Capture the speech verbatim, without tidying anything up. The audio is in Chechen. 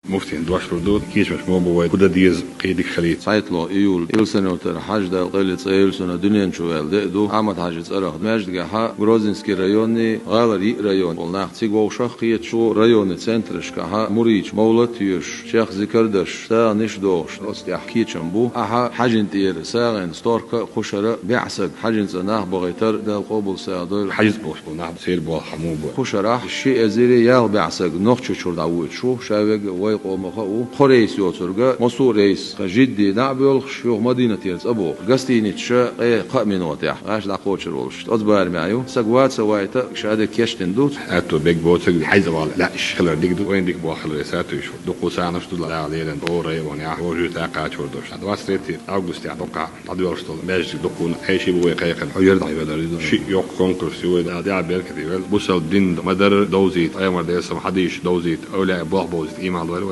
Муфтийна дош лур ду, кечамаш мо бу вай, хӀу дан деза кхин дика хилийта. ЦхьайтталгӀа июль, Илсаневтара Хьажа, Дала къайле цӀа йойла цунах, дуьнен чу ваьлла де а ду, Ахьмад-Хьажи цӀерах, Маьждигехьа, Грозненский районе, гӀалара йиъ район болу нах цига вовшах кхеташ ву, районан центрашкахьа мурдаш мовлат а йоьшуш, чехка зикар деш, сагӀанаш дохуш, оцу тӀехь кечам бу. Ахьа Хьажин тӀера сагӀина сторка а, кхушара а бӀе саг, Хьажин цӀа нах бахийтар, Дала къобал-сагӀа дойла. Хьажин цӀа бохуш болу нах бу, церан болх хьан муха бу? Кхушарахь ши эзар ялх бӀе саг Нохчийчуьра дӀавоьдуш ву, ша верг а вай къомах а ву. Кхо рейс йоцург а, массо а рейс, тхан Жидде дӀа а боьлхуш, юха Мадинатера цӀа боху. Гостиницаша ткъе кхаа минотехь гӀаш дӀакхочур волуш. Оцу барамехь ю. Саг вац а вайта, ша дерг кечдина ду. Аьтто берг боцург Хьажин цӀа вала лаьаш хилар дика ду, вайна дика болх хиларе сатуьйсуш ву. Дуккха сагӀанаш ду Дала лерина, о, районехь, о, жуьгтӀа а кхачор долуш. Двадцать третий августехь дукха дӀадоьлхуш долу маьждиг дуккха а Ӏайши бу вай кхайкхина. Хьо яра дӀахьоьдур иза? Шиъ йоккха конкурс ю вай, Дала беркате войла. Бусалба дин ма-дарра довзийта, Пайхамар Делера салам хьадисаш довзийта, эвлаяъ болх бовзийта, иман дойла.